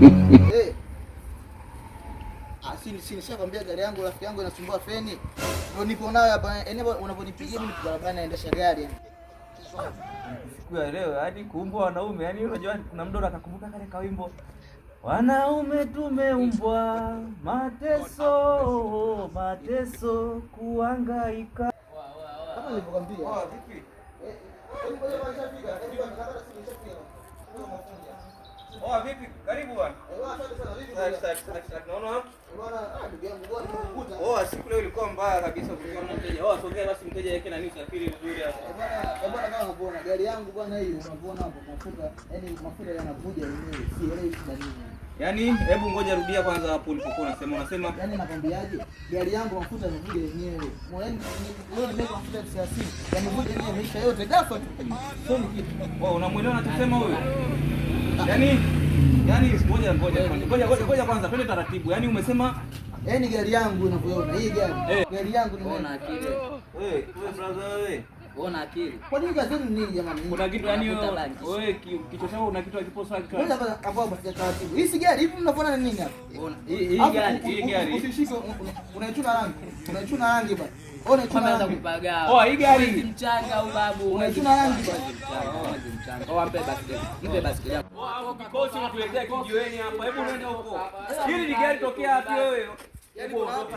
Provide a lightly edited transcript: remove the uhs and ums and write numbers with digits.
Eh. Ah, si nishakwambia gari yangu rafiki yangu inasumbua feni. Ndio nipo nayo hapa. Yaani unavyonipigia mimi nipo barabarani naendesha gari. Siku ya leo hadi kuumbwa wanaume, yani unajua kuna muda unakakumbuka kale kawimbo. Wanaume tumeumbwa mateso, mateso kuhangaika. Kama nilivyokuambia. Oh, vipi? Eh, ngoja kwanza nishafika. Hebu kwanza kabla si nishafika. Kwa mafundi. Oh, vipi? Karibu bwana. Eh, bwana, asante sana. Vipi? Safi, safi, safi, safi. Naona Eh, bwana, ah, ndugu yangu bwana nimekukuta. oh, siku leo ilikuwa mbaya kabisa kulikuwa na mteja. Oh, sogea basi mteja yake nani usafiri vizuri hapa. Eh, bwana, kama unavyoona gari yangu bwana hii unavyoona hapo mafuta, yaani mafuta yanavuja yenyewe. Sielewi shida nini. Yaani, hebu ngoja rudia kwanza hapo ulipokuwa unasema. Yaani nakwambiaje? Gari yangu mafuta yanavuja yenyewe. Yaani leo nimeweka mafuta 30,000, yamevuja yenyewe maisha yote ghafla tu. Sio ni kitu. Oh, unamuelewa anachosema huyu? Yaani ngoja ngoja ngoja ngoja ngoja kwanza twende taratibu. Yaani umesema Yaani gari yangu unavyoona hii gari. Eh. Gari yangu ni Ona akili. wewe wewe brother wewe. Ona akili. Kwa nini kazi yenu ni nini jamani? Kuna kitu yaani Unavuta wewe bangi. wewe kichwa chako una kitu hakipo sawa. Ngoja kwanza hapo hapo sija taratibu. Hii si gari hivi mnavyoona ni nini hapa? Ona hii hii Alafu gari. hii gari. Usishike unaichuna rangi. Unaichuna rangi bwana. Wewe unaichuna Kwanza rangi. kupagawa. Oh, hii gari. Mwezi mchanga au babu. Unaichuna rangi bwana. Mchanga, mwezi mchanga. Oh, mpe basikeli. Mpe basikeli yako. Oh, hapo kikosi unatuletea kijiweni hapa. Hebu nenda huko. Hili ni gari tokea wapi wewe? Yaani kuna watu